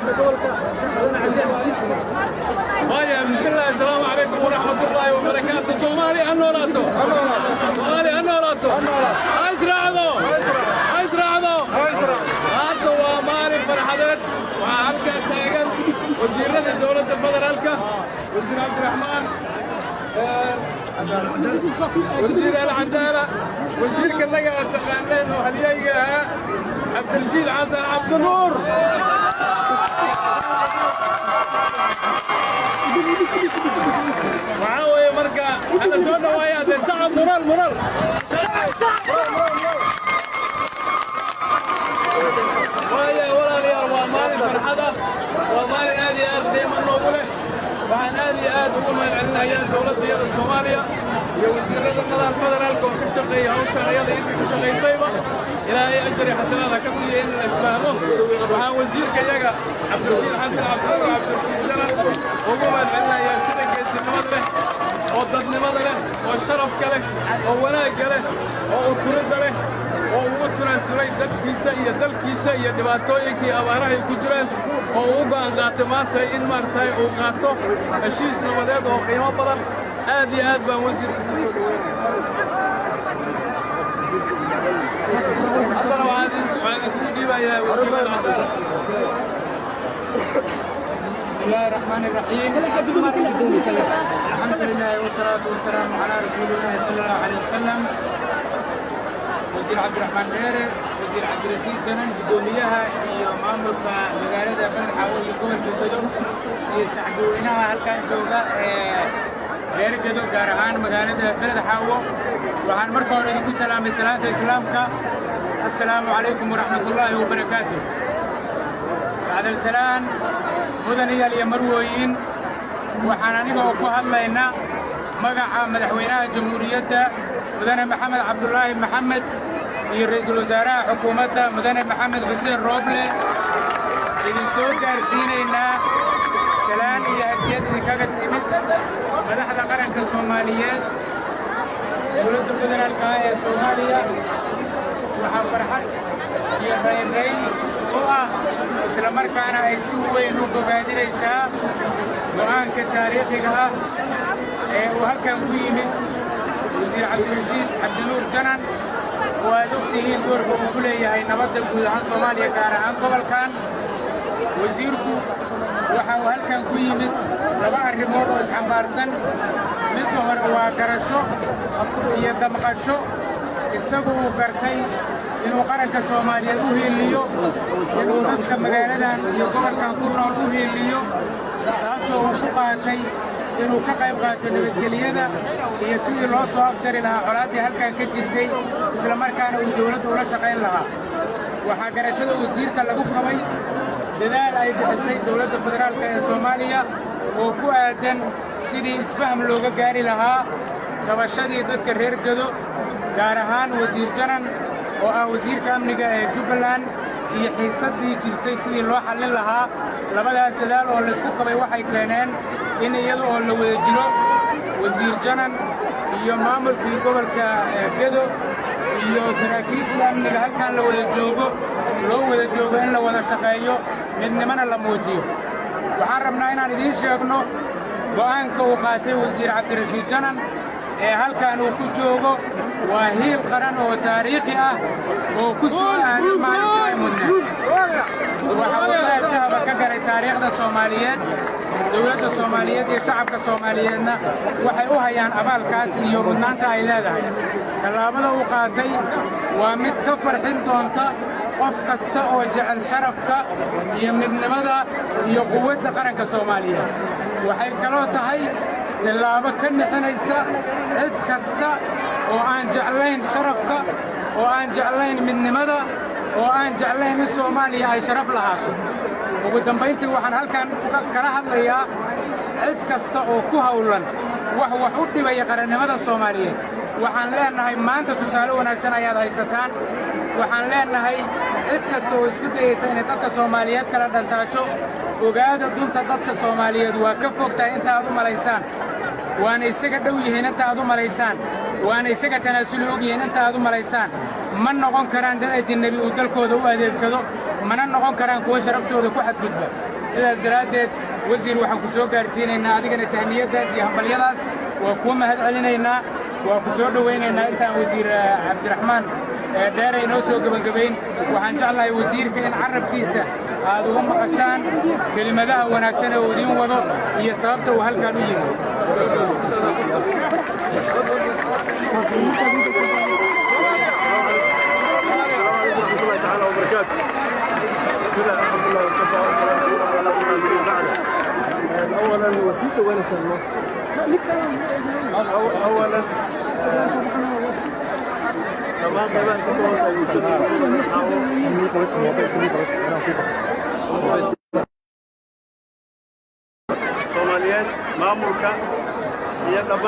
Barasaabka gobolka, mudane Cabdi. Vaya, bismillah, assalaamu calaykum waraxmatullaahi wabarakaatu. Soomaali ha noolaato, Soomaali ha noolaato, ha israacdo, ha israacdo. Maanta waa maalin farxadeed. Waxaa halkaa taagan wasiirada dowladda federaalka, Wasiir Cabdiraxmaan, Wasiir Alcadaala, wasiirka naga aad taqaaneen oo halyayga ahaa, Cabdirashiid Xasan Cabdinuur. Waxaa weeye marka hala soo dhawaaya dee, sacab, mural mural. Waaya walaalayaal, waa maalin farxada, waa maalin aad iyo aad qiimo noogu leh. Waxaan aad iyo aad ugu mahad celinayaa dowladda iyada Soomaaliya iyo wasiirada nidaam federaalka oo ka shaqeeya hawshan ayada, intii ka shaqaysayba Ilaahay ajri xasanaad ha ka siiya in la isfahmo. Waxaan wasiirka iyaga Cabdirashiid Xasan Cabdinuur, Cabdirashiid Janan, ugu mahad celinayaa sida geesinimada leh oo dadnimada leh oo sharafka leh oo wanaagga leh oo uturidda leh oo ugu tunaasulay dadkiisa iyo dalkiisa iyo dhibaatooyinkii abaarahay ku jiraan, oo uu u go'aan qaatay maanta in maaragtay uu qaato heshiis nabadeed oo qiimo badan. Aad iyo aad baan wasiirku ku soo dhoweynaya. Haddana waxaan idinkugu dhiibayaa Wasiir Alcadaala. بسم الله الرحمن الرحيم، الحمد لله والصلاة والسلام على رسول الله صلى الله عليه وسلم. Wasiir Cabdiraxmaan Dheere, Wasiir Cabdirashiid Danan, guddoomiyaha iyo maamulka magaalada Beledxaawo iyo gobolka Gedo, iyo shacbiweynaha halkan jooga ee reer Gedo, gaar ahaan magaalada Beledxaawo, waxaan marka hore idinku salaamay salaanta Islaamka: assalaamu calaykum waraxmatullaahi wabarakaatu. Bacdalsalaan, mudanayaal iyo marwooyin, waxaan anigoo ku hadlaynaa magaca madaxweynaha Jamhuuriyadda, Mudane Maxamed Cabdulaahi Maxamed, iyo ra'iisul wasaaraha xukuumadda, Mudane Maxamed Xuseen Rooble, idin soo gaarsiinaynaa salaan iyo hadiyad idinkaga timid madaxda qaranka Soomaaliyeed, dowladda federaalka ah ee Soomaaliya. Waxaa farxad iyo raynrayn u ah, isla markaana ay si weyn u bogaadinaysaa go'aanka taariikhiga ah ee uu halkan ku yimid Wasiir Cabdirashiid Cabdinuur Janan, oo aad og tihiin doorka uu ku leeyahay nabadda guud ahaan Soomaaliya, gaar ahaan gobolkan. Wasiirku waxa uu halkan ku yimid laba arrimood oo isxambaarsan. Midda hore waa garasho iyo damqasho isagu uu gartay inuu qaranka Soomaaliyeed u hiiliyo, inuu dadka magaaladan iyo gobolkan ku nool u hiiliyo, taasoo uu ku qaatay inuu ka qayb qaato nabadgelyada iyo sidii loo soo afjari lahaa colaaddii halkan ka jirtay, isla markaana uu dawladda ula shaqayn lahaa. Waxaa garashada wasiirka lagu qabay dadaal ay bixisay dowladda federaalka ee Soomaaliya oo ku aaddan sidii isfaham looga gaari lahaa tabashadii dadka reer Gedo, gaar ahaan Wasiir Janan oo ah wasiirka amniga ee Jubbaland, iyo xiisaddii jirtay sidii loo xallin lahaa. Labadaas dadaal oo laysku qabay waxay keeneen in iyada oo la wada jiro, Wasiir Janan iyo maamulkii gobolka Gedo iyo saraakiishii amniga, halkan la wada joogo, loo wada joogo in la wada shaqeeyo, midnimana la muujiyo. Waxaan rabnaa inaan idiin sheegno go'aanka uu qaatay Wasiir Cabdirashiid Janan ee halkan uu ku joogo waa hiil qaran oo taariikhi ah oo ku soo aaday maalintii ay mudneen. Waxa uu baab dahaba ka galay taariikhda Soomaaliyeed. Dowladda Soomaaliyeed iyo shacabka Soomaaliyeedna waxay u hayaan abaalkaas iyo mudnaanta ay leedahay. Tallaabada uu qaatay waa mid ka farxin doonta qof kasta oo jecel sharafka iyo midnimada iyo quwadda qaranka Soomaaliyeed. Waxay kaloo tahay tallaabo ka nixinaysa cid kasta oo aan jeclayn sharafka, oo aan jeclayn midnimada, oo aan jeclayn in Soomaaliya ay sharaf lahaato. Ugu dambayntii, waxaan halkan kala hadlayaa cid kasta oo ku hawlan wax wax u dhibaya qarannimada Soomaaliyeed. Waxaan leennahay, maanta tusaale wanaagsan ayaad haysataan. Waxaan leennahay cid kasta oo isku dayaysa inay dadka Soomaaliyeed kala dhantaasho, ogaada, dunta dadka Soomaaliyeed waa ka fog tahay inta aad u malaysaan, waana isaga dhow yihiin inta aad u malaysaan, waana isaga tanaasuli og yihiin inta aad u malaysaan. Ma noqon karaan dad ajinnabi uu dalkooda u adeegsado. Mana noqon karaan kuwo sharaftooda ku xadgudba. Sidaas daraaddeed, wasiir, waxaan ku soo gaarsiinaynaa adigana tahniyaddaas iyo hambalyadaas. Waa kuu mahad celinaynaa, waa ku soo dhowaynaynaa. Intaan wasiir Cabdiraxmaan Dheere inoo soo gebagabayn, waxaan jeclahay wasiirka in carabkiisa aad uga maqashaan kelimadaha wanaagsan ee uu idiin wado iyo sababta uu halkaan u yimid. Soo dhowow. ورحمة الله تعالى وبركاته. بسم الله، الحمد لله وكفى والصلاة والسلام على من لا بعده. أولا Wasiir dhawaanaysaa. أولا dhammaan qaybaha ka kooban ee bulshada Soomaaliyeed, maamulka iyo dhammaan